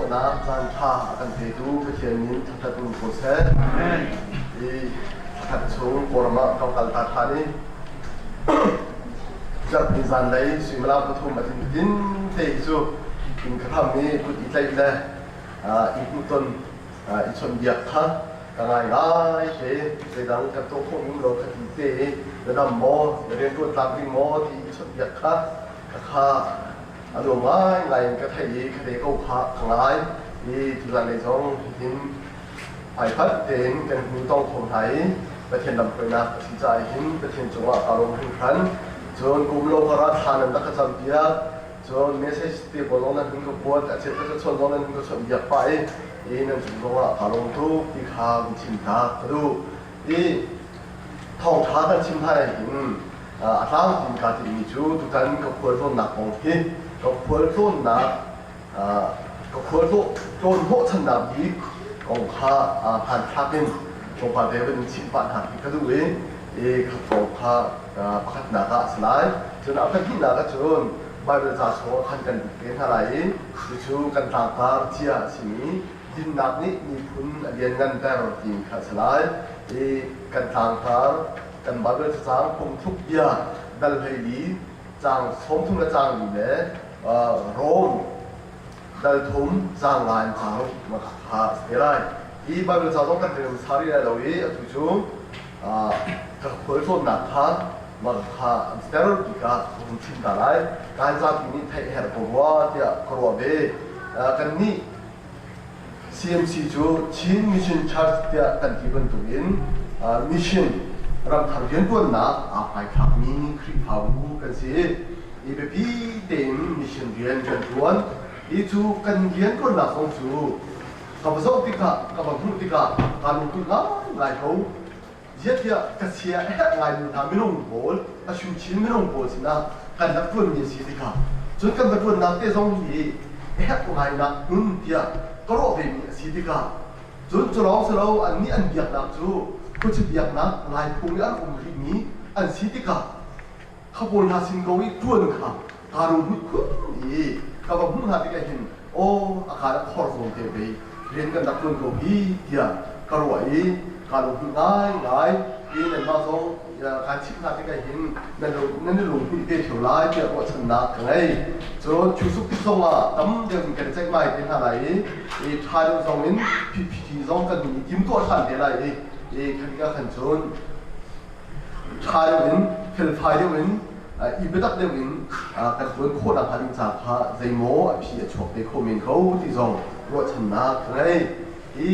khawhnak caan ṭha a kan petu Pathian min thangṭhat um ko seh. I thlakhat chung Kawlram ah ka kal ta ṭhan i zarhpini zanlei suimilam 3 a tin tin te hi cu inn ka hram i kut i tlaih le i hmuhton i chawnhbiak kha ka ngai ngai te. Zeidang kan tuah khawh ning lo kha ti te i na dam maw, na rianṭuan tlak ding maw ti i chawnhbiak kha ka kha a nuam ngaingai in ka theih i ka te ko kha ka ngai i tuzan lei zong hitin hmaifanh tein kan hmu tong kho hna i Pathian lamhruainak a si caah hin Pathian cungah kaa lawm hringhran. Cun kum lo karah thla nan rak ka campiak, cun message te pawl zong nan hun ka kuat, a chiat ka chawn zong nan hun ka chawnhbiak pah i i nan cung zongah kaa lawm tuk ti kha vun chim ta ka duh. I thawngṭha kan chim hna hin a tlangpi in kaa tinhmi cu tutan ka khualtlawnnak kong hi ka khualtlawnnak ka khualtlawn hnawhchannak bik kong kha hmanthlak in tlawmpal te van in chimh pah hna khi ka duh i kha kong kha pakhatnak ah a si lai. Cun a pahnihnak ah cun Baibal ca chungah khan kan lut te hna lai i cucu kan tlangtar cia a simi dinnak nih miphun a liannganter ti kha a si lai i kan tlangtar kan Baibal cacang phungthluk bia dal 14 caang 30 le caang 4 le Rom dal 3 caang 5 in caang 6 kha a si te lai. Hi Baibal ca zong kan rel hmasa rih lai lo i atu cu ka khualtlawnnak kha mah kha an ser ti kha ka hun chim ta lai. Kan zapi nih theih herh ko rua tiah ka ruah ve. Kannih CMC cu Chin Mission Church tiah kan ti bantukin mission ramthar rianṭuannak aa hmaithlakmi Khrihfabu kan si. I biapi tein mission rian kan ṭuan. Hi cu kan rianṭuannak zong cu ka va zoh tikah, ka va hmuh tikah kaa lungtun ngaingai ko. Ziahtiah ka sia a herh ngaimi hna minung pawl, a hrimchin minung pawl sinah kan rak ṭuanmi a si tikah cun kan va ṭuannak te zong hi a herh ngainak hmun tiah ka ruah vemi a si tikah cun cu lawng si lo, annih an biaknak cu khuaci biaknak Laiphung i an um rihmi an si tikah kha pawl hna sin ko i ṭuan kha kaa ruhmut khun i ka va hmuh hna tikah hin aw a kaan a khor zawn te pei rian kan rak ṭuan ko hi tiah ka ruah i kaa lunghlinh ngaingai i nanmah zong kaan chimh hna tikah hin nan i lunghmuih ve ṭheo lai tiah ruahchannak ka ngei. Cun Chusuk tik zongah tam deuh in kan i ceihmai te hna lai i ṭha deuh zong in PPT zong kan hun i timtuah ṭhan te lai i khanika khan cun ṭha deuh in felfai deuh in i biatak deuh in kan ṭuan khawh nakhnga ding ca kha zeimaw a phi a chuak te kho men ko ti zong ruahchannak ka ngei. Hi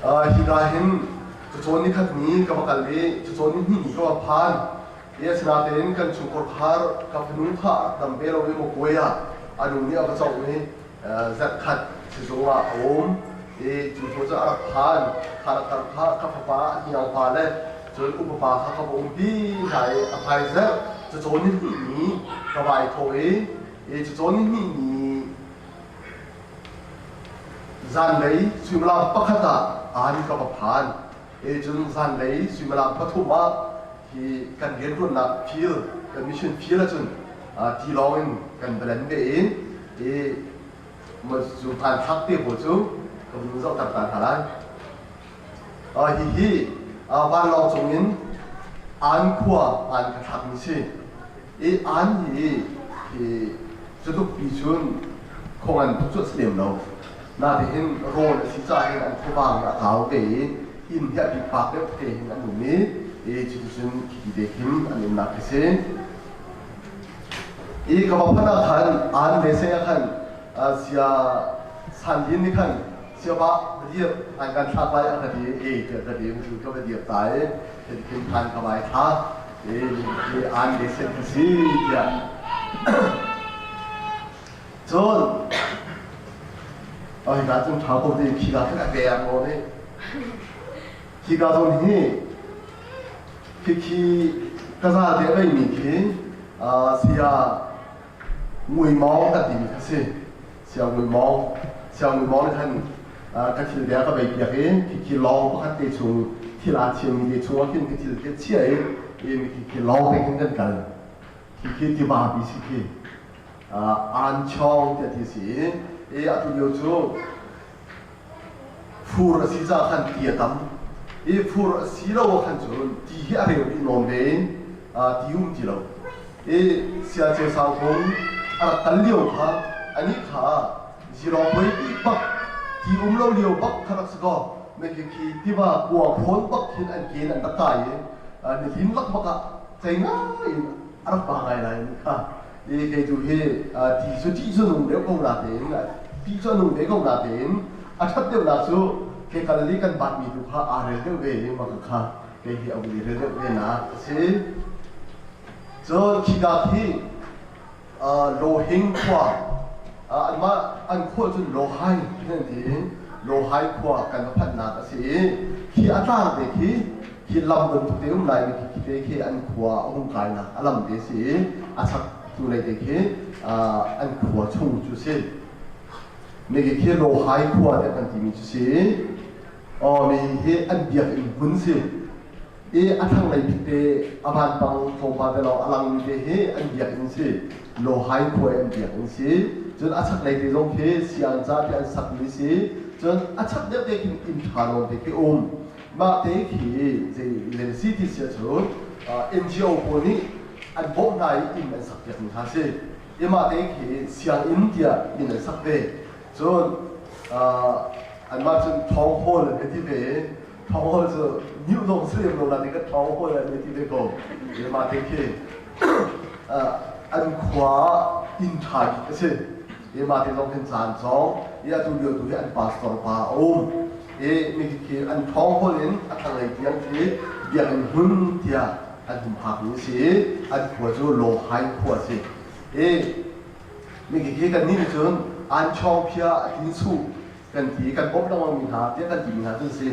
hika hin cacawn ni khat ni ka va kal i cacawn ni hnih ni ka va phan. I asinain kan chungkhar khar ka fanu kha a rak dam ve lo i maw ah a nu nih a va cawk i zarh khat sizung ah a um i cu hnu cu a rak phan. Kha kar kha ka fapa a hniang pa le cun upa pa kha ka va umpi hna i a hmaizarh cacawn ni hnih ni ka vai thawh i cacawn ni hnih ni zanlei suimilam 1 ah aan ka va phan. I cun zanlei suimilam 3 ah hi kan rianṭuannak field, kan mission field ahcun tilawng in kan va lan ve i cu hmanthlak te pawl cu ka vun zohter ta hna lai. Hihi vanlawng cungin Aan khua aan ka thlakmi si. I aan hi hi cutuk pi cun khuangan tuk cu a si lem lo. Natein rawl a si caah hin an khuavang a kau ve i inn hi a bikpak deuh te hin an um i cuticun khiti te khin an umnak khi si. I ka va phanh ah khan aan ve se ah khan sia san lin nih khan sia ba va dir an kan thlak lai a ka ti e tiah ka ti cu ka va dir ta i khin khan ka vai thla i aan ve se khi si tiah. Cun hika cun ṭha ko ti khika khin a ve ko nih khika zawn hi khikhi kaza te a beimi khi sia nguimawng kan timi kha si. Sia nguimawng, sia nguimawng nih khan ka thil te a ka bei piak i khikhi lawng pakhat te chung thil aa thiammi te chungah khin ka thil te chia i khikhi lawng te khin kan kal. Khikhi tiva pi si khi. An Chawng tiah ti a si i atu lio cu fur a si caah khan ti a tam i fur a si lo ah khan cun ti hi a reu dih nawn ve i ti um ti lo i Sialceu Sangthum a rak kal lio kha anih kha zirong poi ti bak ti um lo lio bak kha rak si kaw na khi khi tiva kuang hrawn bak khin an ke in an rak kai i nihlin lak bak ah cei ngai in a rak pa ngai lai ni kha i kei tu hi ti cu ṭih cu nung deuh ko natein ti cu a nung ve ko natein a ṭhat deuhnak cu ke kal i kan batmi tu kha aa rel deuh ve i mah kha kei hi a vun i rel deuh ve nak a si. Cun khika khi Lohing khua anmah an khua cun Lohai an ti i Lohai khua kan va phanhnak a si i khi a tlang te khi khi lam bantuk te um lai mi khi te khi an khua a hung kainak a lam te si i a chak tu lei te khi an khua chung cu si mi khi Lohai khua te kan timi cu si aw mi hi an biakinn hmun si i a thlanglei bik te a vanpang tlawmpal te lawng a langmi te hi an biakinn si Lohai khua i an biakinn si cun a chaklei te zong khi siangca te an sakmi si cun a chak deuh te khin inn ṭha nawn te khi um mah te khi zei zei si ti si ahcun NGO pawl nih an bawmh hna i inn an sak piakmi hna si i mah te khi sianginn tiah min an sak ve cun anmah cun thawng hawl an ti ve thawng hawl cu niu zong si lem lo na ka thawng hawl an ti ve ko i mah te khi an khua inn ṭha bik a si i mah te zong hin caan cawng i atu lio tu hi an pastor pa a um i mi khi an thawng hawl in a thlanglei tiang khi biakinn hmun tiah an humhak mi si i an khua cu Lohai khua a si i mi khi kan nih cun an chawng phia a tin su kan ti kan bawmh lengmang mi hna tiah kan ti mi hna cu si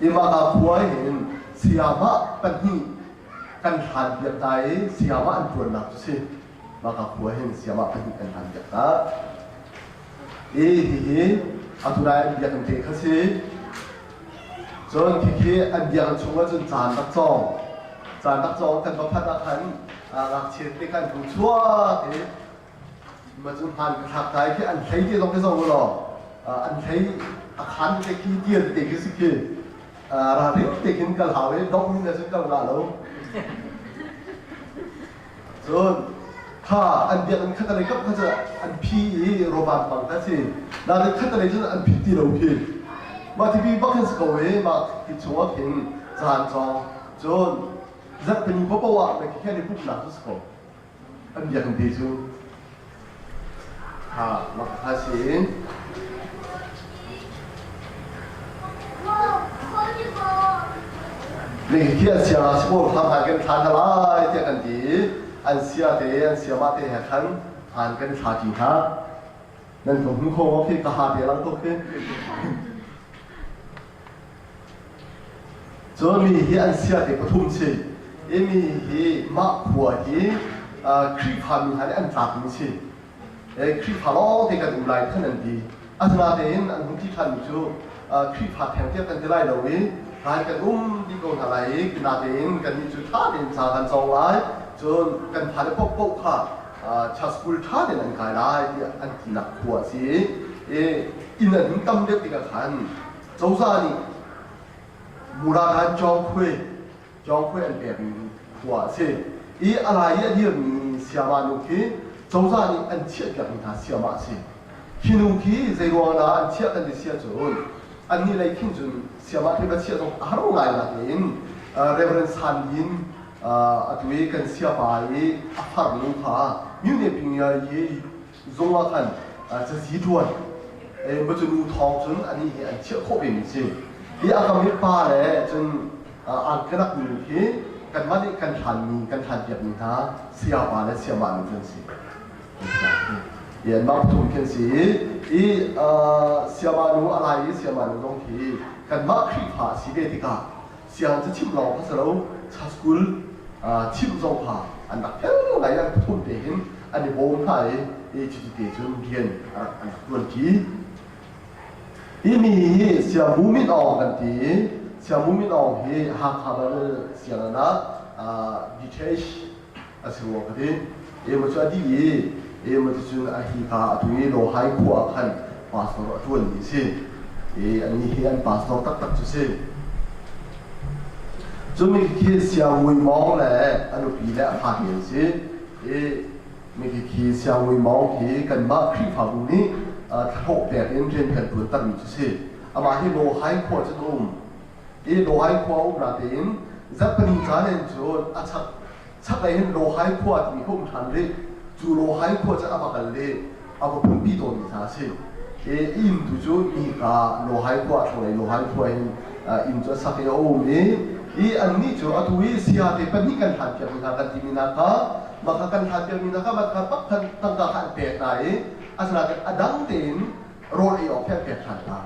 i mah ka khua hin sayamah pahnih kan hlan piak ta i sayamah an tuannak cu si mah ka khua hin sayamah pahnih kan hlan piak ta i hihi atu lai an biakinn te kha si cun khikhi an biakinn chungah cun caan rak cawng caan rak cawng kan va phanh ah khan ngakchia te khan hung chuak i ma cu hmaan ka thlak ta i khi an hlei te zong khi zong law an hlei a khan te khi tial te khi si khi ralring te khin kal hau i dong in cun kal ngah lo cun kha an biakinn khatalei kap kha cu an phi i rawvan bang kha si nain khatalei cun an phit ti lo khi mah ti bak hin si ko i mah ti chungah khin caan cawng cun zarhpini paoh ah na khi i pumhnak cu si ko an biakinn te cu ha mah kha si. Ning khi an sia si pawl kha hmai kan thla hna lai tiah kan ti i an sia te an sia mah te he khan hmaan kan thla ṭi hna. Nan ka hmu kho maw khi ka ha te lang tuk khi. Cun mi hi an sia te pathum si. I mi hi mah khua hi Khrihfa mi hna nih an tlakmi si. Khrihfa lawngte kan um lai khan an ti. Asinain an hun ti ṭhanmi cu Khrihfa theng tiah kan ti lai lo i rai kan um dih ko hna lai i natein kannih cu ṭha tein ca kan cawng lai. Cun kan fale paohpaoh kha church school ṭha tein an kai lai tiah an tinak khua a si i inn an hun tam deuh tikah khan cozah nih Muradan Cawngkhuai Cawngkhuai an pekmi khua a si i a lai i a dirmi Siama nu khi cozah nih an chiahpiakmi hna Siama a si. Khi nu khi zeiruang dah an chiah kan ti si ahcun annih lei khin cun Siama khi va chiah zong a har ngai natein Reverend San Lin atu i kan siapa i a farnu kha Myone Pingya i zung ah khan cazi ṭuan cu nu thawng cun anih hi an chiah khawh vemi si hi a kam i pa le cun angkanak nu hi kanmah nih kan hlanmi kan hlanpiakmi hna sayapa le sayama nu cu an si i anmah pathum khi an si i sayama nu a lai i sayama nu zong khi kanmah Khrihfa a si ve tikah siang cu chimh lawng kha si lo school chimh zong kha an rak fel ngai an pathum te hin an i bawm hna i cuti te cun rian an rak ṭuanṭi. Hi mi hi Siamu Min Aung kan ti i Siamu Min Aung hi Hakha Bible sianginn ah DTH a si rua ka ti. Emaw cu a dih i I maticun a hi ka atu i Lawhai khua ah khan pastor a ṭuanmi a si. I anih hi an pastor taktak cu si. Cun mi khi Siangmui Mawng le a nupi le a fate an si. I mi khi Siangmui Mawng hi kanmah Khrihfabu nih thlahlawh pek in rian kan ṭuan termi cu si. Amah hi Lawhai khua cun a um. I Lawhai khua um natein zarhpini caan in cun a chak chaklei hin Lawhai khua timi kha um ṭhan rih. Cu Lawhai khua cu a va kal i a va phunpi tawnmi hna a si. I inn tu cu hika Lawhai khua thlanglei Lawhai khua hin inn cu a sak i a um i i annih cu atu i siate pahnih kan hlanpiakmi hna kan timi hna kha mah kha kan hlanpiakmi hna kha mah kha bak khan tangka kha an pek hna i asinain a dang tein rawl ei awk hi an pek ṭhan hna.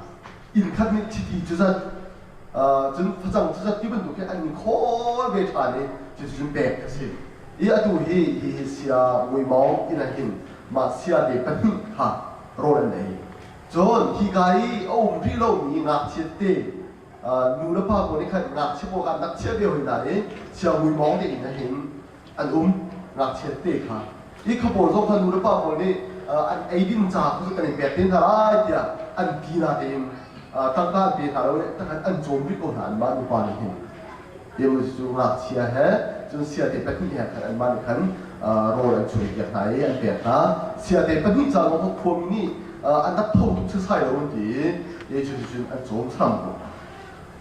Inn khat nih chiti cu zat cun facang cu zat ti bantuk hi an khawl ve ṭhan i cuticun pek a si. I atu hi hihi sia muimawng inn ah hin mah sia te pahnih kha rawl an ei. Cun hika i a um rih lomi ngakchia te nu le pa pawl nih khan ngakchia pawl kha an rak chiah ve hoi hna i sia muimawng te inn ah hin an um ngakchia te kha. Hi kha pawl zong kha nu le pa pawl nih an eidin ca kha cu kan in pek te hna lai tiah an ti na tein tangka an pe hna lo i takhan an cawm rih ko hna anmah nupa nih hin. Timu cu ngakchia he cun siate pahnih he khan anmah nih khan rawl an chuan piak hna i an pek hna. Siate pahnih ca zong kha khuami nih an rak tho tuk sasai lo an ti i cuticun an cawm saram ko.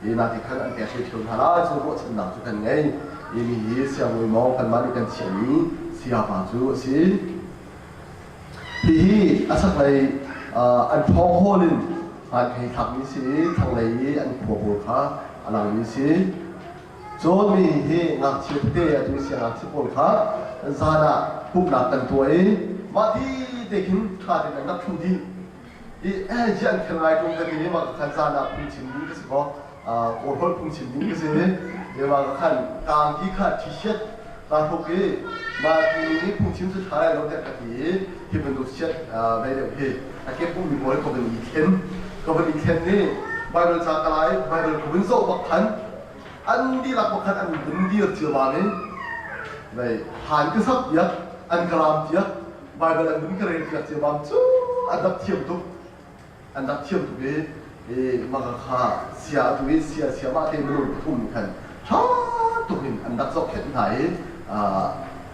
I nati khan an pek ve ṭheo hna lai cu ruahchannak cu kan ngei. I mi hi siangbawi mawng kanmah nih kan chiahmi sayapa cu a si. Hihi a chaklei an ṭhawng hawl in hmaan hei thlakmi si i thlanglei i an khua pawl kha a langmi si. Cun mi hi ngakchia tete atu siangngakchia pawl kha zan ah pumhnak kan tuah i mah ti te khin ṭha tein an rak ṭhu dih. I eh ziah an khel ngai ṭung ka ti i mah ka khan zan ah phungchim ding ka si kaw Kawlholh phungchim ding ka si. I mah ka khan tangki kha t-shirt kaa hruk i mah ti ning i phungchim cu ṭha lai lo tiah ka ti i hi bantuk shirt ve deuh hi a kep ummi pawl ka vun i thlen. Ka vun i thlen i Bible ca ka la i Bible ka vun zoh bak khan an dihlak bak khan an vun dir ciammam i vei han ka sak piak an ka ram piak Bible an vun ka rel piak ciammam cu an rak thiam tuk an rak thiam tuk i mah kha sia atu i sia sia mah te minung pathum nih khan ṭha tuk in an rak zohkhenh hna i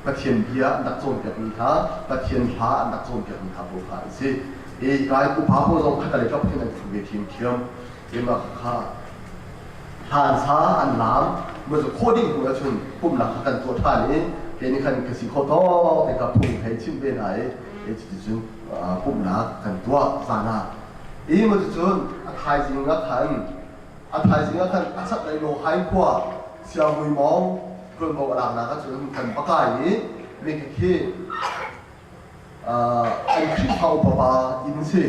Pathian bia an rak cawnpiakmi hna Pathian hla an rak cawnpiakmi hna pawl kha an si i kai upa pawl zong khatalei kap khin an ṭhu ve ṭhiamṭhiam i mah kha hlansa an laam mah cu khawh ding hnu ahcun pumhnak kha kan tuah ṭhan i kei nih khan ka si kho tawk te kha phung hei chimh ve hna i cuticun pumhnak kan tuah zan ah i maw cucun a thaizing ah khan a thaizing ah khan a chaklei Lawhai khua Siangmui Mawng ṭuanvo a laknak ahcun kan va kai i mi khi an Khrihfa upa pa inn si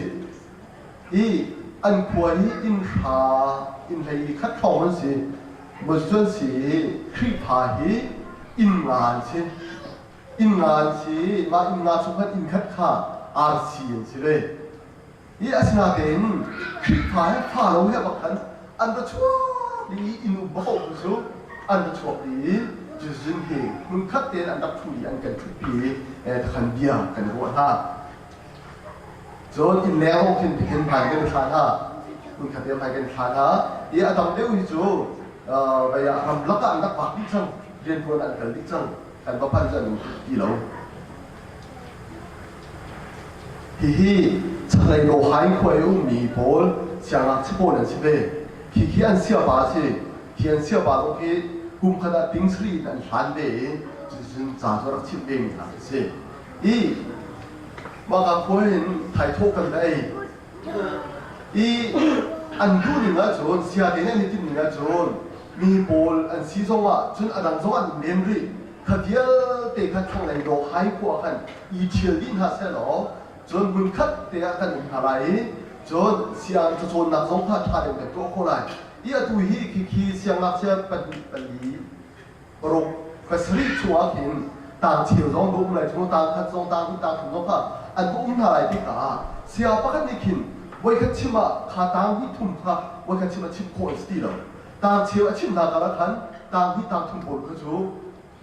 i an khua hi inn hra inn hlei khat hrawng an si maw cucun si Khrihfa hi inn nga an si Inn nga an si i mah inn nga chung khan inn khat kha arsi an si ve. I asinain Khrihfa he fa lo he bak khan an ra chuak dih i inn um paoh cu an ra chuak dih i cuzin hi hmunkhat tein an rak ṭhu i an kan ṭhutpi i takhan bia kan i ruah hna. Cun inn leng zong khin tikhin hmai kan i thla hna. Hmunkhat te hmai kan i thla hna. I a tam deuh hi cu vei ah ramlak ah an rak vak dih cang. Rianṭuan an kal dih cang. Kan va phanh cu an um ti lo. Hihi chaklei Lawhai khua i ummi pawl siangngakchia pawl an si ve. Khi an siapa a si. Khi an siapa zong khi kum khat ah ting sarih in an hlan ve i cuticun ca cu a rak chimh vemi hna an si. I mahka khua hin thaithawh kan va ei. I an duhning ahcun siate nih an i timhning ahcun mi pawl an si zongah cun a dang zong an um len rih. Kha vialte kha thlanglei Lawhai khua khan i ṭhial dih hna sehlaw cun hmunkhat te ah kan um hna lai i cun siang cacawnnak zong kha ṭha deuh kan tuah khawh lai. I atu hi khikhi siangngakchia pahnih pali paruk pasarih chungah khin tang cheu zong an um lai cu tang khat zong tang hnih tang thum zong kha an va um hna lai tikah saya pakhat nih khin voikhat chim ah kha tang hnih thum kha voikhat chim ah chim khawh an si ti lo. Tang cheu a chimnak ah khan tang hnih tang thum pawl kha cu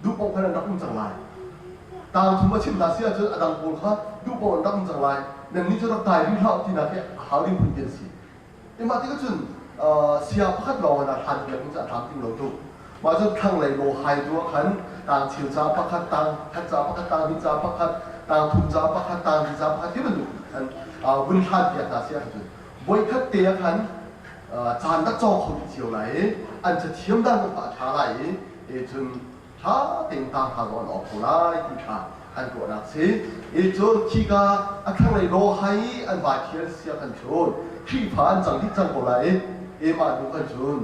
duh paoh khan an rak um cang lai. Tang thum a chim hna si ahcun a dang pawl kha Duh paoh in rak um cang lai. Nan nih cu rak kai rih hlah tinak hi a hau ding phun khi an si. Mah tikah cun sia pakhat lawng in a hlan piak cu a tlamtling lo tuk. Mah cun thlanglei lawhai tu ah khan tang cheu ca pakhat, tang khat ca pakhat, tang hnih ca pakhat, tang thum ca pakhat, tang li ca pakhat ti bantuk khan vun hlan piak hna seh ahcun voikhat te ah khan caan rak cawng kho dih cio lai i an cathiam dan zong kha a ṭha lai i cun ṭha tein tang hna zong an awk ko lai ti kha an ruahnak si. I cun khika a thlanglei lawhai i an vai thial sia khan cun Khrihfa an cang dih cang ko lai i mah hnu khan cun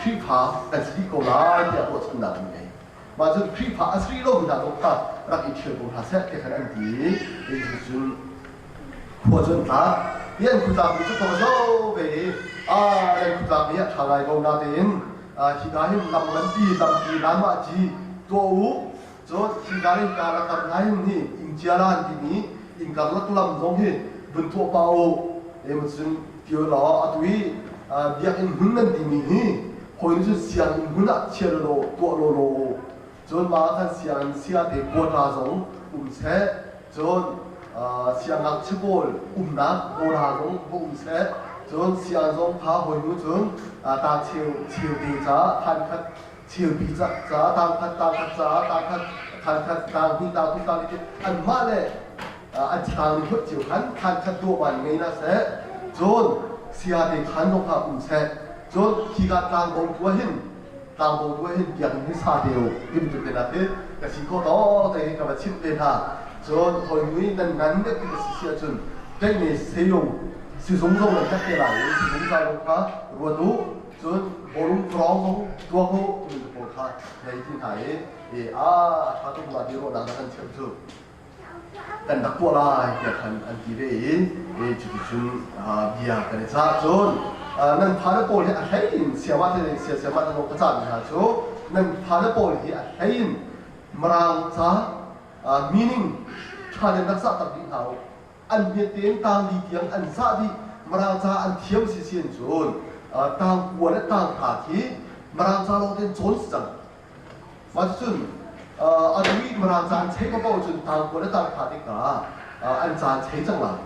Khrihfa kan si dih ko lai tiah ruahchannak an ngei. Mah cun Khrihfa a si rih lomi hna zong kha rak i ṭhial ko hna seh ti khan an ti i cun khua cu an tlak. Hi an khutlakmi cu ka va zoh ve i an khutlakmi a ṭha ngai ko natein hika hin lam nganpi lampi nanmah ci tuah u cun hika le hika lakar hna hin hi ingciala an timi inn karlak lam zong hi vun tuah pah u cun ti law atu i biakinn hmun nan timi hi hawi nih cun sianginn hmun ah chia law tuah law law u cun mah khan sianginn sia te quota zong um seh cun siangngakchia pawl umnak bawra zong va um seh cun siang zong kha hawi nu cun ta cheu cheu te ca than khat cheupi ca ca tang khat tang khat ca tang khat than khat tang hnih tang thum tang li anmah le an tang ni hot cio khan than khat dawh ban ngei na seh cun sia te khan zong kha um seh cun khi ka tlang bong tu hin tlangbo tu hin biakinn hi sa te u ti bantuk te nak hi ka si kho to te hi ka va chimh ve hna. Cun hoi mui nan ngan deuh ti ka si si ahcun ṭeihne seyung sizung zong nan herh te lai i sizung ca zong kha ruat u, cun bawlung khurawng zong tuak u timi te pawl kha nei ti hna i i a ṭha tuk ma ti ruahnak na kan cheuh cu kan rak tuah lai tiah khan an ti ve i cuticun bia kan i cah. Cun nan fale pawl hi a hlei in siamah te sia siamah te ka cahmi hna cu nan fale pawl hi a hlei in Mirang ca meaning ṭha nen rak zah tak dih hna u. An hmet tein tang li tiang an zah dih. Mirang ca an thiam si si in cun tang kua le tang hra khi Mirang ca lawng tein cawn si cang. Mah cucun atu i Mirang ca an chei paoh cun tangkua le tangkha tikah an ca an chei cang lai.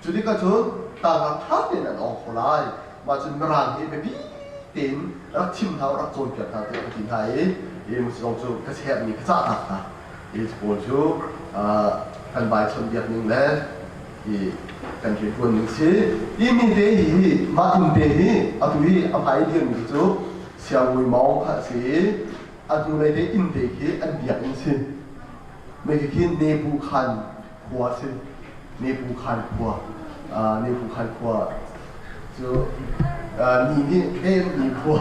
Cu tikah cun tangka ṭha tein an awng kho lai. Mah cun Mirang hi biapi tein rak chim hna u, rak cawnpiak hna tiah ka ti hna i hi zong cu ka chehmi ka cahtak hna. Hi pawl cu kan vai chawnhbiak ning le hi kan rianṭuan ning si. Hi mi te hi mah inn te hi atu hi a hmai i dirmi cu Siangui Maung kha a si i a hnulei te inn te khi an biakinn si. Mei khi Nebu Khan khua a si. Nebu Khan khua. Nebu Khan khua cu ni nih em ni khua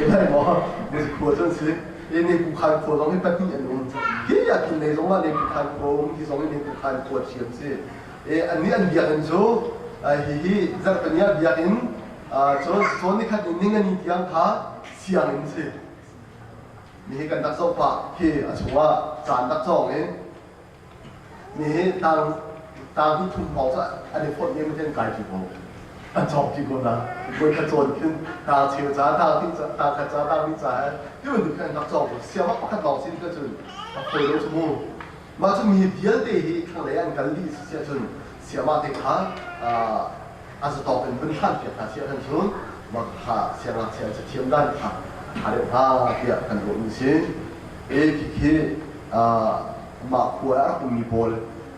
lai maw ni khua cu an si. I Nebu Khan khua zong hi pahnih an um. Hi a kin lei zong ah Nebu Khan khua um, hi zong hi Nebu Khan khua ṭhiam si. An nih an biakinn cu hihi zarhpini ah biakinn cun cawn nikhat in ningani tiang kha sianginn si. Nihi kan rak zoh pah khi a chungah caan rak cawng i nihi tang tang hi thum hrawng cu an i fonh i an kai ṭi ko an cawng ṭi ko na voi khat cawn khin tang cheu ca tang hnih ca tang khat ca tang hnih ca he ti bantuk khin an rak cawng ko siangah pakhat lawng sin ka cun a fawi lo cu mu. Mah cu mi vialte hi thlanglei an kal dih si ahcun siamah te kha a zatawk in vun hlanpiak hna si ahcun cun mah kha siangngakchia an cathiam dan kha a ṭha deuh hnga tiah kan ruahmi si. E khikhi mah khua ah a rak ummi pawl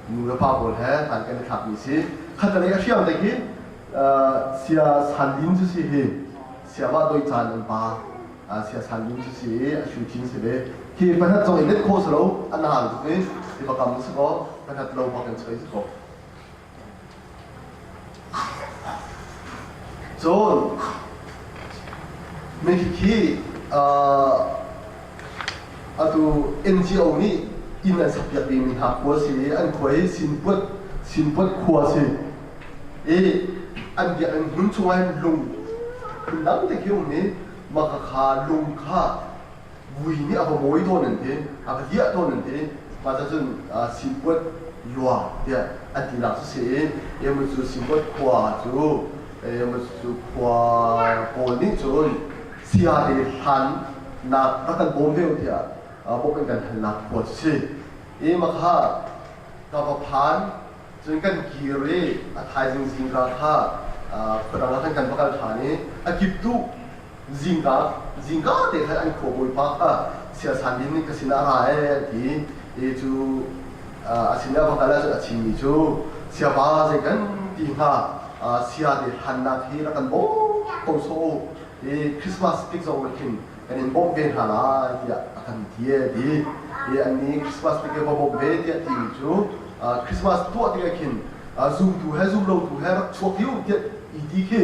nu le pa pawl he hman kan i thlakmi si. Khatalei a hriang te khi sia sanlin cu si hi siamah doi caan an pa sia san ding cu si i a shu chin si ve khi pakhat zong i let kho si lo an hal tuk i ti bakam si ko pakhat lo bak in choi si ko. Cun mi khi atu NGO nih inn an sakpiak dingmi hna khua si i an khua hi Sinpuat Sinpuat khua si i an biakinn hmun chungah hin lung phun dang te khi um i mah kha lung kha vui nih a va mawi tawn an ti, a va liah tawn an ti. Mah cun Sinpuat lua tiah an tinak cu si i emu cu Sinpuat khua cu emu cu khua pawl nih cun sia te hlan nak rak kan bawm ve u tiah bawmh in kan halnak khua cu si i mah kha. Ka va phan. Cun kan kir i a thaizing zingka kha khuadang ah khan kan va kal ṭhan i a kiptuh zingka zingka te khan an khua bawipa kha siasan din nih ka sinah ra ee an ti i cu a sinah va kal ahcun a chimmi cu siapa zei kan ti hnga sia te hlannak hi rak kan bawm ko sawh u i Christmas tik zong ah khin kan in bawmh ve hna lai tiah a kan ti a ti. I annih Christmas tik i va bawmh ve tiah timi cu Christmas tuah tikah khin zumtu he zumlotu he rak chuak dih u tiah i ti khi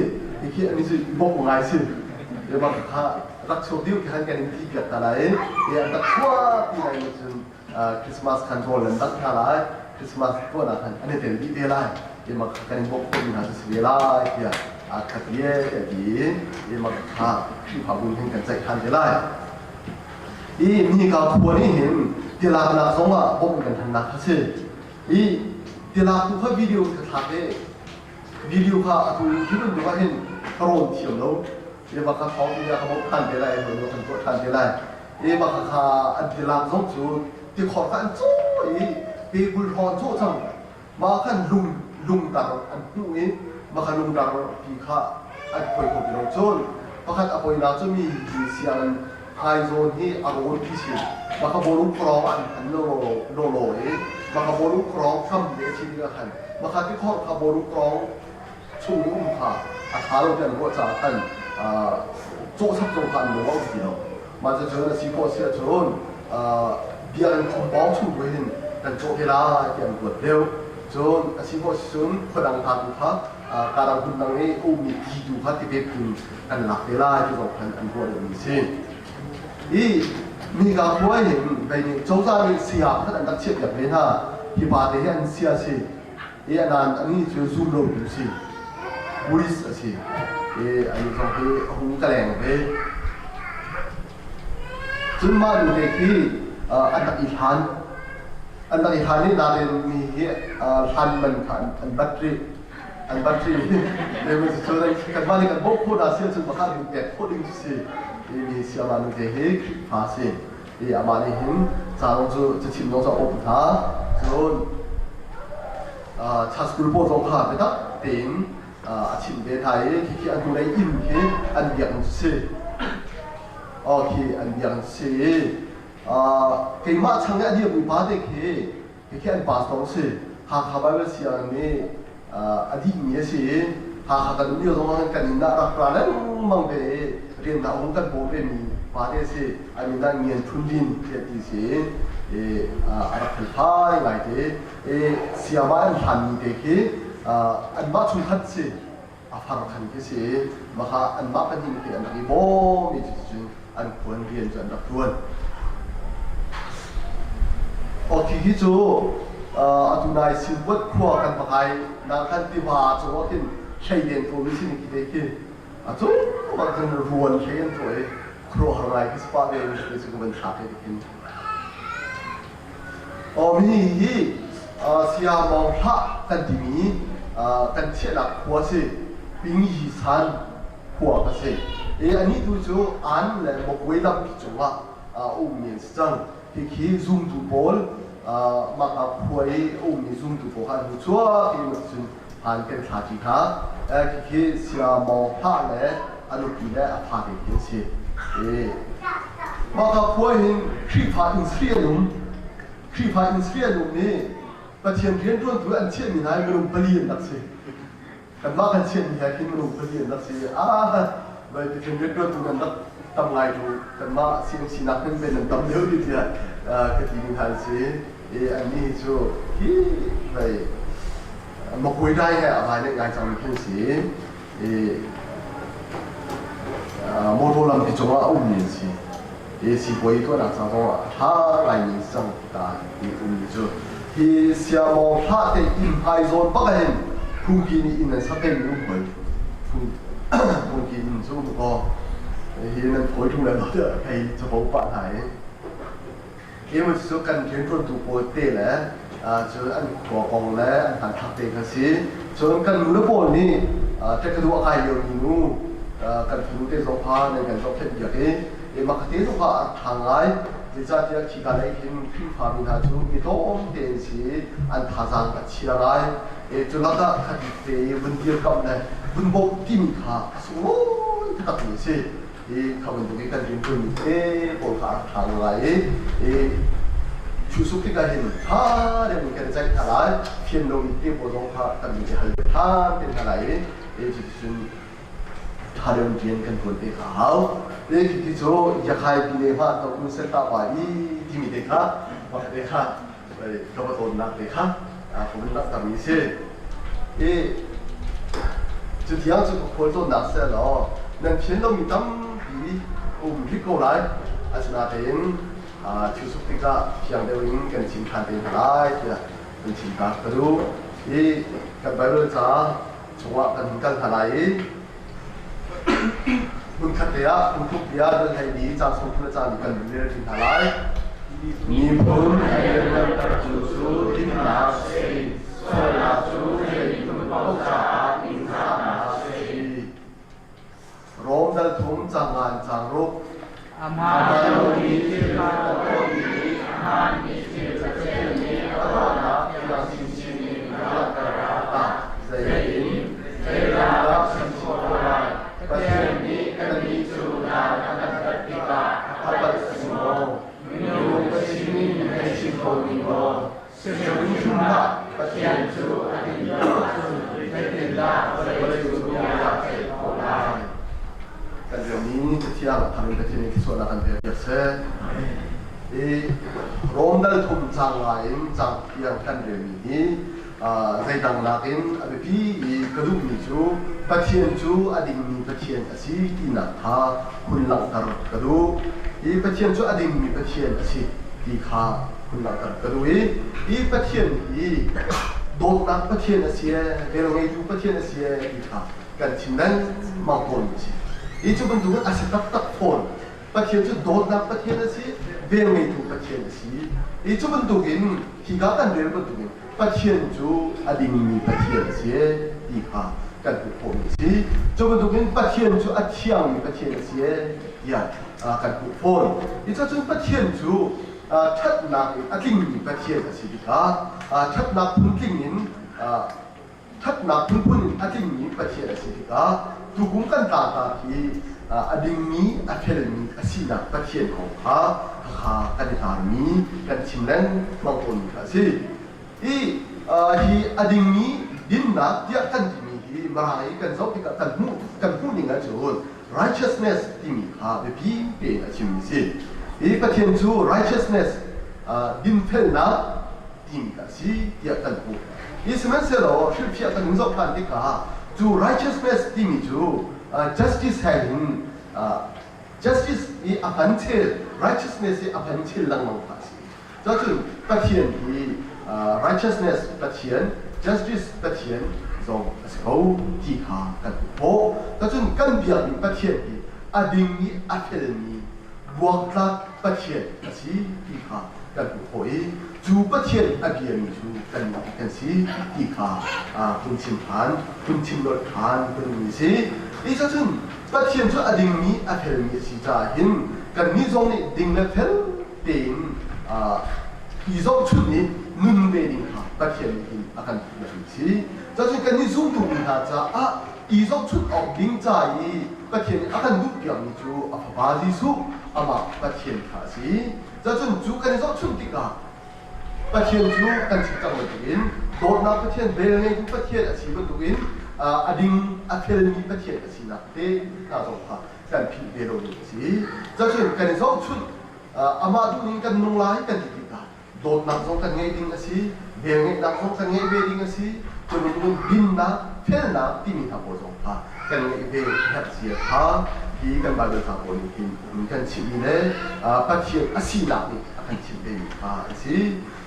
khi an i bawmh ngai si. I bak kha rak chuak dih u ti khan kan in ti piak hna lai i an rak chuak ti lai cun Christmas khan rawl nan dangh hna lai Christmas tuahnak khan an i tel dih ve lai i mak kan in bawmh khawhmi hna cu si ve lai tiah a ti e tiah ti i mak kha Khrihfabu hin kan ceih ṭhan te lai. I nika khua nih hin tilaknak zong ah bawmh kan hannak kha si. I tilak tu kha video ka thlak i video kha atu hi bantuk ah hin ka rawn thiam lo. I bak kha thawng ti ka bawmh ṭhan te lai, kan tuah ṭhan te lai. I bak kha an tilak zong cu tikhor kha an caw i pe 20 hrawng an cawh cang. Mah khan lung lungtar an hmuh i mah kha lungtar pi kha an khuai kho ti lo. Cun pakhat a poinak cu mi hi sianginn hmai zawn hi a rawn pi si. Mah kha bawlung khuarawng ah an phan lawlaw i mah kha bawlung khuarawng kam le a si tikah khan mah kha tikhor kha bawlung khuarawng chung i um kha a ṭha lo ti an ruah caah khan cawhchap zong kha an lung a um ti lo. Mah cucun a si khawh si ahcun biakinn compound chung tu hin kan cawh te lai ti an ruat deuh. Cun a si khawh si cun khuadang hna tu kha kadang hmun dang i a ummi ti tu kha tivep in kan lak te lai ti zong khan an ruah deuhmi a si. I nika khua hin vei nih cozah nih saya khat an rak chiahpiak ve hna. Hi pa te hi an sia si. I anan ani cu zum lotu si. Buddhist a si. I ani zong hi a hung ka leng ve. Cun mah nu te khi an rak i hlan. An rak i hlan i nain mi hi hlan man kha an bat rih. An bat rih. Kanmah nih kan bawmh khawh hna si ahcun pakhat in pek khawh ding cu si. I mi siama nu te hi Khrihfa si. I amah nih hin ca zong cu cachim zong cu a bawmh hna. Cun Church school pawl zong kha biatak tein a chimh ve hna i khikhi a hnulei inn khi an biakinn cu si. Aw khi an biakinn si i keimah chang i a dirmi pa te khi khikhi an pastor si. Hakha Bible sianginn nih a dihmi a si i Hakha kan um lio zong ah kan inn ah rak ra lengmang ve i rian dah hung kan bawm vemi pa te a si. A min ah Ngian Thun Lin tiah ti si i a rak felfai ngai te. I siama an hlanmi te khi anmah chungkhat si a far khan khi si i maka anmah pahnih khi an rak i bawm i cuticun an khuan rian cu an rak ṭuan. Khi hi cu atu nai Sinbuat khua kan va kai nak khan tiva cungah khin hlei len tuahmi si ni khi te khi a cung bak khan ruan hlei an tuah i khuaruahhar ngai khi spa ve mi cu ka van thlak i khin Mi hi sia mawng hlah kan timi kan chiahnak khua si. Pingyi San khua ka si. I anih tu cu An le Mawkuai lampi cungah a ummi an si cang. Hikhi zumtu pawl mah khua i a ummi zumtu pawl kha an hmu chuak i cun han kan thla ṭi hna. Khikhi sia mawng hlah le a nupi le a fate khi an si. Mah ka khua hin Khrihfa inn sri an um. Khrihfa inn sri an um i Pathian rianṭuantu an chiahmi hna hi minung pali an rak si. Kanmah kan chiahmi he khin minung pali an rak si. Ah, Pathian rianṭuantu kan rak tam ngai tu kanmah CMC nak hin ven an tam deuh ti tiah ka ti mi hna an si. I annih hi cu hi hei Makui dai he a vai ngai cangmi khi an si. I motor lampi cungah a ummi an si. I sipuai tuahnak ca zongah a ṭha ngaimi cang ta i ummi cu. Hi siamawng hlah te inn hmai zawn bak ah hin phungki nih inn an sak mi um hoi. Phungki inn cu um kaw hi nan thawi ṭung le lo tiah hei capo pah hna i Hi cu kan rianṭuantu pawl te le cun an khua kong le an hmanthlak te kha si. Cun kan nu le pawl nih ṭekadu a kai liomi nu kan fanu te zong kha nan kan zohkhenh biak i mah te zong kha a ṭha ngai. Zeicahtiah khika lei hin Khrihfami hna cu mi tlawmte an si i an thazaang a chia ngai. Cu lakah khatik te i vun dirkamh le vun bawmh timi kha a sunglawi taktakmi a si. Hi kha bantuk i kan rianṭuanmi te pawl kha a rak ṭha ngai i chusuk tikah hin ṭha deuh in kan i ceih hna lai. Fian lomi te pawl zong kha kan i hal ṭhan te hna lai i cuticun ṭha deuh in rian kan ṭuan te kha a hau. Ti cu yakhai pine hma to kun set ta pa i timi te kha pakhat te kha ka va tawnnak te kha ka vun langhtermi si. I cutiang cu ka khual tawnnak seh law nan phian lomi tampi um rih ko lai. Asinain thilsuk tikah fiang deuh in kan chim ṭhan te hna lai tiah kan chim ta ka duh. I kan Baibal ca chungah kan hun kal hna lai i hmunkhat te ah phungthluk bia dal hlei li caang sawm thum le caang li kan vun rel ṭi hna lai. Miphun a lianngantertu cu dinnak a si, sualnak cu zei miphun paoh caah ningzahnak a si. Rom dal thum caang nga in caang ruk. Amah lomi thil kha a tuahmi nih a hmaanmi thil Pathian nih a ruahnak fiang chinchin in a langhter ah Zeitin? Zeidah ka chim khawh ko lai? Pathian nih kannih cu dan a kan tat tikah a palh a si maw? Minung ka sinin hei chim ko ning law, si hrimhrim hlah, Pathian cu a din lo ahcun zeitindah vawlei cu bia a ceih khawh lai? Kan rianmi Cathiang a thar in Pathian in thluachuahnak kan pek piak seh. I Rom dal thum cang ngai in cang tiang kan relmi hi zeidang nakin a biapi i ka duhmi cu Pathian cu a dingmi Pathian a si tinak kha hun langhter ka duh. Hi Pathian cu a dingmi Pathian a si ti kha hun langhter ka duh i hi Pathian hi dawtnak Pathian a si ee, velngeitu Pathian a si ee ti kha kan chim lengmang tawnmi a si. Hi cu bantukin a si taktak fawn. Pathian cu dawtnak Pathian a si, velngeitu Pathian a si. Hi cu bantukin hika kan rel bantukin Pathian cu a dingmi Pathian a si ti kha kan hmuh khawhmi a si. Cu bantukin Pathian cu a thiangmi Pathian a si tiah kan hmuh fawn. Hi cun Pathian cu ṭhatnak in a tlingmi Pathian a si tikah ṭhatnak phuntling in ṭhatnak phunphun in a tlingmi Pathian a si tikah tukum kan tlangtar hi a dingmi a felmi a sinak Pathian kong kha khakha kan i tarmi kan chim lengmang tawnmi kha a si. Hi hi a dingmi dinnak tiah kan timi hi Mirang i kan zoh tikah kan hmuh ning ahcun righteousness timi kha biapi tein a chimmi si. Hi Pathian cu righteousness dinfelnak timi kha a si tiah kan hmuh. Hi sihmanhsehlaw hrilhfiah kan hun zoh ṭhan tikah cu righteousness timi cu justice he hin justice i a hman chel righteousness i a hman chel lengmang kha a si. Cun Pathian hi righteousness Pathian, justice Pathian zong a si ko ti kha kan hmuh khawh. Cun kan biakmi Pathian hi a ding i a felmi buaktlak Pathian a si ti kha kan hmuh khawh i cu Pathian a biami cu kanmah hi kan si ti kha hun chim ṭhan, hun chim nolh ṭhan ka duhmi a si. Hi cun Pathian cu a dingmi a felmi a si caah hin kannih zong nih ding le fel tein i zohchunh i nun ve ding kha Pathian nih hin a kan duhmi a si. Cun kannih zumtu mi hna caah i zohchunh awk ding ca i Pathian nih a kan duhpiakmi cu a Fapa Jesuh amah Pathian kha a si. Cun cu kan i zohchunh tikah Pathian cu kan chim cang bantukin dawtnak Pathian, velngeitu Pathian a si bantukin a ding a felmi Pathian a sinak te hna zong kha kan philh ve lo ding a si. Cun kan i zohchunh amah duhning kan nung lai kan ti tikah dawtnak zong kan ngeih ding a si, velngeihnak zong kan ngeih ve ding a si, cun dinnak, felnak timi hna pawl zong kha kan ngeih ve herh zia kha hi kan Baibal ca pawl nih hin kan chimhmi le Pathian a sinak nih a kan chimh vemi kha an si.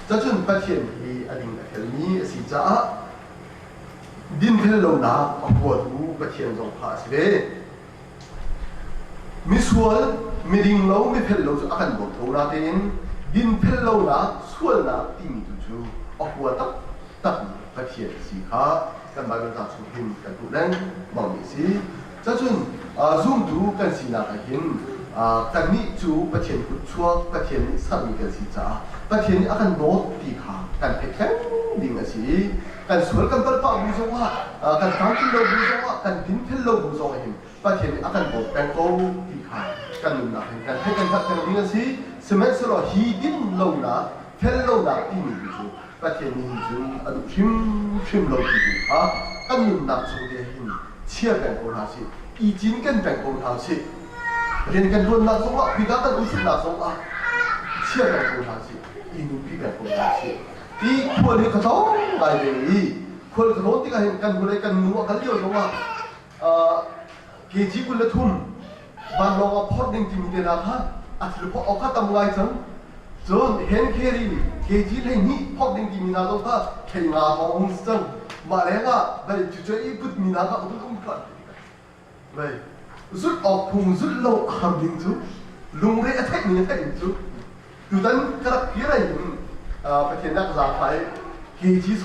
Cacun Pathian hi a ding a felmi a si caah dinfel lonak a huatu Pathian zong kha a si ve. Misual, miding lo, mifel lo cu a kan dawt ko natein dinfel lonak, sualnak timi tu cu a hua taktakmi Pathian a si kha kan Baibal ca chung hin kan hmuh lengmangmi a si. Cacun zumtu kan sinak ah hin Kannih cu Pathian kutchuak, Pathian nih sermi kan si caah Pathian nih a kan dawt ti kha kan theih peng ding a si i kan sual kan palpah bu zongah, kan tlamtlin lo bu zongah, kan dinfel lo bu zongah hin Pathian nih a kan dawt peng ko ti kha kan nunnak hin kan theih kan hngalh peng ding a si. Sihmanhsehlaw hi din lonak, fel lonak timi hi cu Pathian nih hin cun a duh hrimhrim lo ti tu kha kan nunnak chung te hin chia peng ko hna sih, i cinken peng ko hna sih. Rian kan ṭuannak zongah, khika kan umnak zongah chia peng ko hna sih, i nupi peng ko hna sih. Ti khual hi ka tlawng ngai ve i khual ka tlawn tikah hin kan hnu kan nu a kal lio zongah kg 23 vanlawng ah phorh ding timi te hna kha a thil phorh awk kha tam ngai cang. Cun hand carry kg 12 phorh ding timi hna zong kha thei nga hawng hung si cang. Mah lengah vei cucu i putmi hna kha um um kha vei zulh awk phung zulh lo a har ding cu lungre a theih ning a theih ning cu tutan ka rak kir ai hin Pathian nak zaangfai kg 30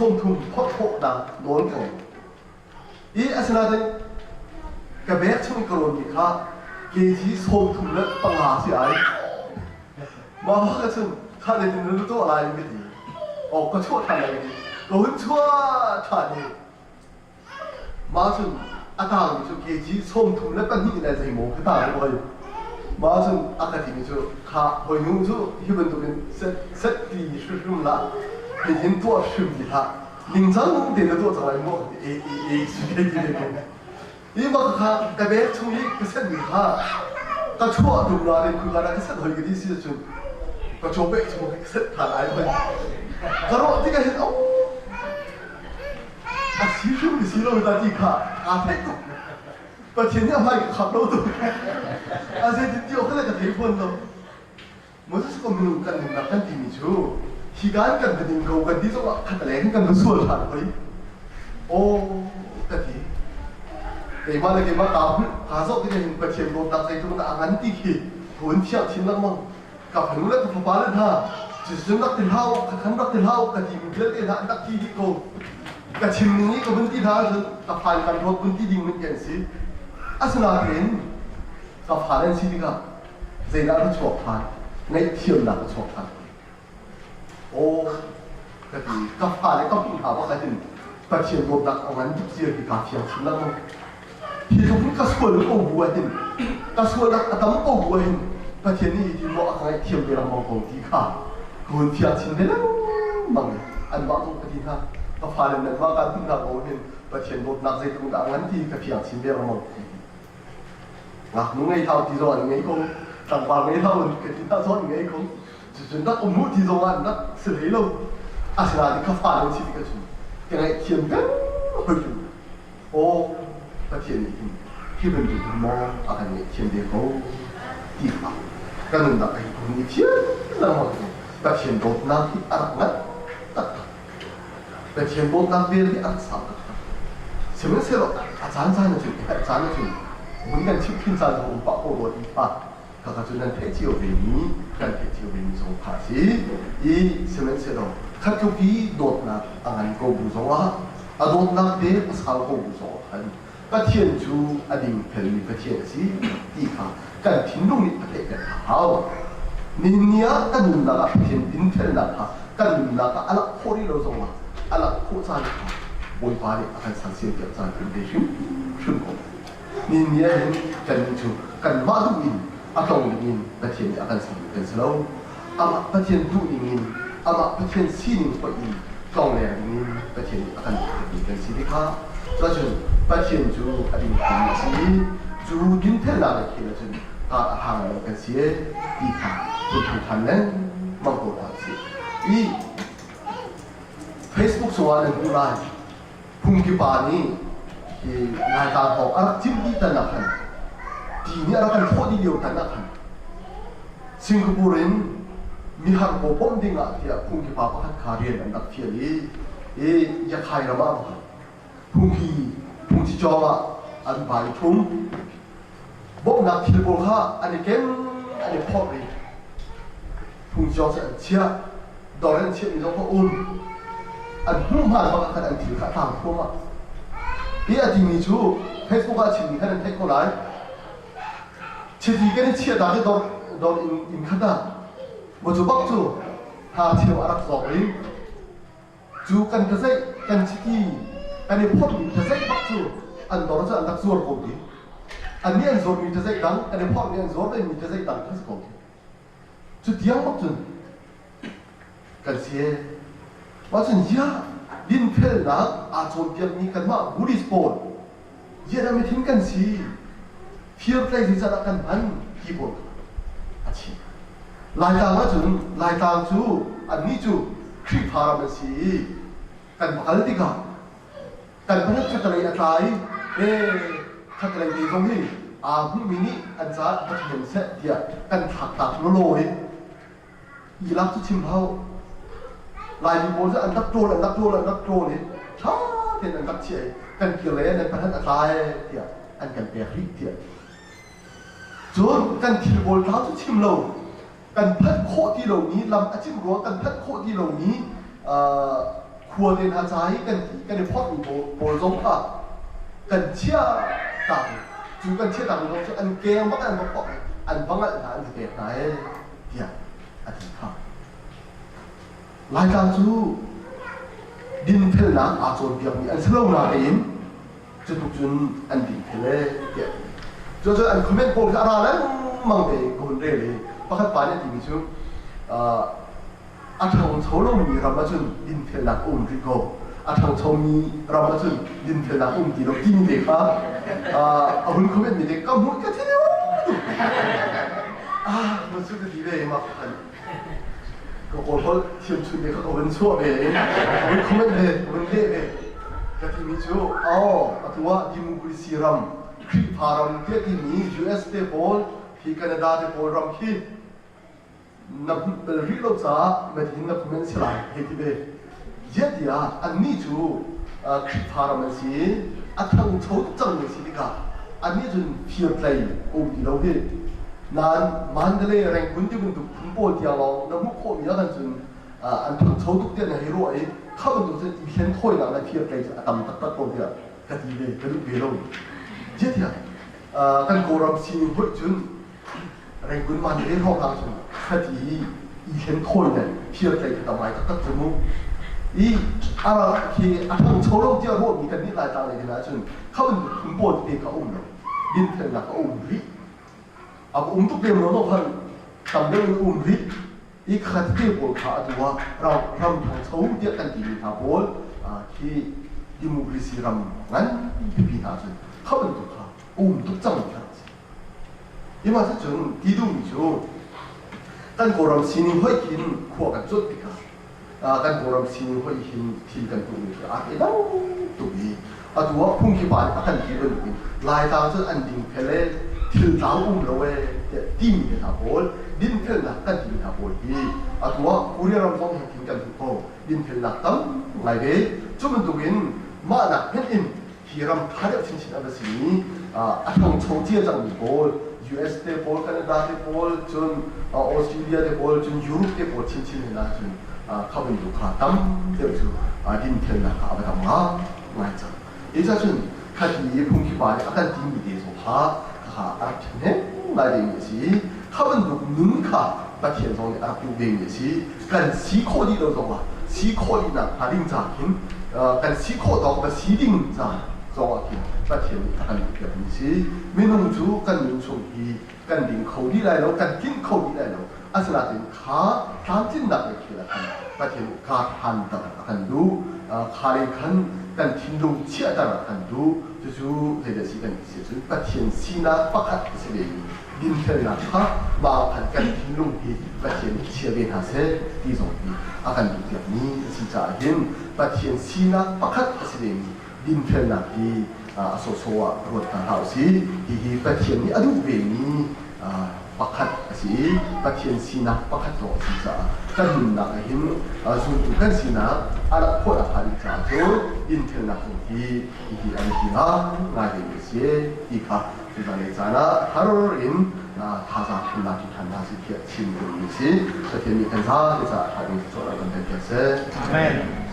phorh khawhnak nawl ko. I asinain ka bag chung ka rawnmi kha kg 35 si ai. Mah ka cun kha zeitin na tuah lai ka ti. Oh ka chuah ṭhan lai ka ti. Ka hun chuah ṭhan i mah cun a tangmi cu kg 32 le zeimaw ka tang hoi. Mah cun a ka timi cu kha hawinu cu hi bantukin set set ti hrimhrim lah hihin tuah hrim ti hlah. Ningcang tein na tuah cang lai maw? E e e si ke ti ko. Hi bak kha ka bag chung i ka set mi kha ka chuah dum la den khu ka ka set hoi ka ti si cun ka chaw bag chung ka set than ai hoi. Ka ruah tikah hin oh a si hrim si lo ta ti kha aa theih tuk. Pathian nih a hmai ka khap lo tuk. A zei ti awk ka thei fawn lo. Moses ko minung kan nunnak kan timi cu hi kan kan biading ko kan ti zongah khat leng kan va sual ṭhan hoi. Aw ka ti. Keimah le keimah kaa hmuh kaa zoh tikah hin Pathian dawtnak zeitluk dah a ngan ti khi ka hun fiang chin lengmang. Ka fanu le ka fapa le hna cuticun rak ti hlah u, ka khan rak ti hlah u ka timi vialte hna an rak thi dih ko. Ka chim ning i ka vun ti hna ahcun ka phan kan rawt vun ti ding men kan si. Asinain ka fa nan si tikah zeidah na chuak ṭhan ngaihthiamnak na chuak ṭhan aw ka ti ka fale ka hmuh hna bak ahhin Pathian dawtnak a ngan tuk zia hi kaa fiang chin lengmang hi tluk in ka sual ko bu ahhin ka sualnak a tam ko bu ahhin Pathian nih hi maw a ka ngaihthiam ve lengmang ko ti kha ka hun fiang chin ve lengmang i anmah zong ka ti hna ka fale nanmah kaan hmuh hna ko hin Pathian dawtnak zeitluk dah a ngan ti ka fiang chin ve lengmang ti. Ngaknu ngei hau ti zong an ngei ko. Tlangval ngei hau ka ti hna zong an ngei ko. Cucun rak um u ti zong ah rak si hlei lo. Asinain ka fa lo si ti ka chim. Ka ngaihthiam peng hoi cu. Aw Pathian nih hin hi bantuk hin maw a kan ngaihthiam ve ko ti kha ka nunnak ah hin ka hun i thiam lengmang i Pathian dawtnak hi a rak ngan taktak. Pathian dawtnak vel hi a rak sau taktak. Sihmanhsehlaw a caan caan ahcun a herh caan ahcun vun kan chimhhrin caan zong um pah ko rua ti kha khakha cu nan theih cio vemi kan theih cio vemi zong kha a si. I sihmanhsehlaw khatluk i dawtnak a ngan ko bu zongah a dawtnak vel a sau ko bu zongah khan Pathian cu a dingfelmi Pathian a si ti kha kan thinlung nih a theih peng a hau. Nihin ni ah kan nunnak ah Pathian dinfelnak kha kan nunnak ah a langh khawh rih lo zongah a langh khawh caan kha Bawipa nih a kan sersiampiak caan kan pe hrimhrim ko. Nihin ni ah hin kannih cu kanmah duh in a tlong dingin Pathian nih a kan sermi kan si lo. Amah Pathian duh ningin, amah Pathian sining hoih in tlongleng dingin Pathian nih a kan pekmi kan si tikha cuahcun Pathian cu a dingfelmi a si i cu dinfelnak le khel ahcun kar a hang lo kan si e ti kha hun thei ṭhan lengmang ko hna usih. I Facebook cungah nan hmuh lai phungki pa nih hi Laitlang hawng a rak cimh dih tan ah khan ti nih a rak kan thlawh dih lio tan ah khan Singapore in mihar pawl bawmh ding ah tiah phungki pa pakhat kha rian an rak fial i i Yakhai ram ah pakhat phungki phungchi cawng ah an vai thum bawmhnak thil pawl kha an i ken an i phorh i phungchi cawng cu an chiah dor an chiahmi zong kha um an hmuh hmaan bak ah khan an thil kha a tlang thluahmah hi a timi cu Facebook ah a chimmi khan an theih ko lai. Chiti kan i chiah ta hi dor dor in inn khat ah maw cu bak cu hna cheu a rak zawk i cu kan tazeih kan chiti kan i phorhmi tazeih bak cu an dor cu an rak zuar ko ti. Annih an zuarmi tazeih dang, kan i phorhmi an zuar vemi tazeih dang kha si ko ti. Cu tiang bak cun kan si ee. Mah cun ziah dinfelnak aa cawnpiakmi kanmah Buddhist pawl ziah dah mithin kan si firtlei zeicahdah kan hman ti pawl kha a chim. Laitlang ahcun Laitlang cu annih cu Khrihfa ram an si i kan va kal tikah kan pakhat khatlei a tla i e khatlei te zong hi aa hmuhmi nih an caah va ṭhahnem seh tiah kan thlak tak lawlaw i i lak cu chim hau. Laimi pawl cu an rak ṭawl an rak ṭawl an rak ṭawl i ṭha tein an rak chiah i kan kir le nan pakhat a tla ee tiah an kan pek rih tiah. Cun kan thil pawl tla cu chim lo kan phanh khawh ti lomi lam a cim ruang kan phanh khawh ti lomi khua te hna ca i kan ti kan i phorhmi pawl zong kha kan chiah tak cu kan chiah tak zong cu an keng bak an va phorh i an va ngalh hna an va pek hna ee tiah a ti kha. Laitlang cu dinfelnak aa cawnpiakmi an si lo nain cutluk cun an dinfel ee tiah a ti. Cucu an comment pawl kha a ra lengmang ve ka hun rel i pakhat pa nih a timi cu a ṭhangcho lomi ram ahcun dinfelnak a um rih ko. A ṭhangchomi ram ahcun dinfelnak a um ti lo timi te kha a hun comment mi te ka hmuh ka thi ah ma cu ka ti ve mak khan ka kawl holh thiam chun te kha ka vun chuah ve i vun comment ve vun leh ve ka timi cu oh atu ah democracy ram Khrihfa ram tiah timi US te pawl hi Canada te pawl ram khi na hmuh bal rih lo caah na hin na comment si lai hei ti ve. Ziah tiah annih cu Khrihfa ram an si i a thangcho tuk cangmi a si tikah annih cun firtlei a um ti lo hi. Nain Mandalay, Rangoon ti bantuk phun pawl tiang lawng na hmuh khawhmi ah khan cun an thangcho tuk tiah na hei ruah i kha bantuk cun i thlen thawinak le firtlei cu a tam taktak ko tiah ka ti ve, ka duh ve lo. Ziah tiah kan Kawlram sining hoih cun Rangoon Mandalay hrawng cun khati i i hlen thawi le firtlei kha tam ngai taktak cu mu. I a khi a ṭhangcho lo tiah ruahmi kan nih Laitlang lei hin ahcun kha bantuk phun pawl tete kha a um lo. Dinfelnak a um rih. A um tuk lem lo no khan tam deuh in a um rih. I kha tete pawl kha atu ah ram ram ṭhangcho tiah kan timi hna pawl khi democracy ram ngan pipi hna cun kha bantuk kha a um tuk cang kha a si. Hi cun ti duhmi cu kan Kawlram sining hoih khin khua kan cuanh tikah kan Kawlram sining hoih hin thil kan tuahmi cu aa dang tuk i atu ah phungki pa nih a kan ti bantukin Laitlang cu an dingfel ee thil tlau um lo ee tiah timi te hna pawl dinfelnak kan timi hna pawl hi atu ah Korea ram zong hin kan hmuh ko dinfelnak tam ngai ve. Cu bantukin mah nak hmenh in hi ram ṭha deuh chinchin a va simi a ṭhangcho cia cangmi pawl US te pawl Canada te pawl cun Australia te pawl cun Europe te pawl chinchin hin ahcun kha bantuk kha tam deuh cu dinfelnak kha a va tam ngai cang. Hi ca cun khati i phungki pa nih a kan timi te zong kha kha a rak ṭhahnem ngai dingmi a si i kha bantuk nun kha Pathian zong nih a rak duh vemi a si. Kan si khawh dih lo zongah si khawh dihnak hnga ding ca khin kan si khawh tawk va si ding ca zongah khin Pathian nih a kan duhpiakmi a si. Minung cu kan nun chung hi kan ding kho dih lai lo, kan tlinh kho dih lai lo. Asinain kha tlamtlinnak lei khel ah khan Pathian nih kaar hanter a kan duh. Kha lei khan kan thinlung chiahter a kan duh. Cucu zeidah si kan ti si ahcun Pathian sinak pakhat a si vemi dinfelnak kha mah khan kan thinlung hi Pathian nih chia ve hna seh ti zong hi a kan duhpiakmi a si caah hin Pathian sinak pakhat a si vemi dinfelnak hi a sawhsawh ah ruat hna hlah usih. Hihi Pathian nih a duh vemi pakhat a si i Pathian sinak pakhat zong a si caah kan nunnak ah hin zultu kan sinak a rak khawhnak hnga ding caah cun dinfelnak zong hi hihi a biapi ngai vemi a si ti kha tuzanlei caan ah har in thazaang thennak cu ṭhan hna sih tiah chim duhmi a si. Pathian nih kan zapi caah ṭha ding cawn ah kan pek piak seh. Amen.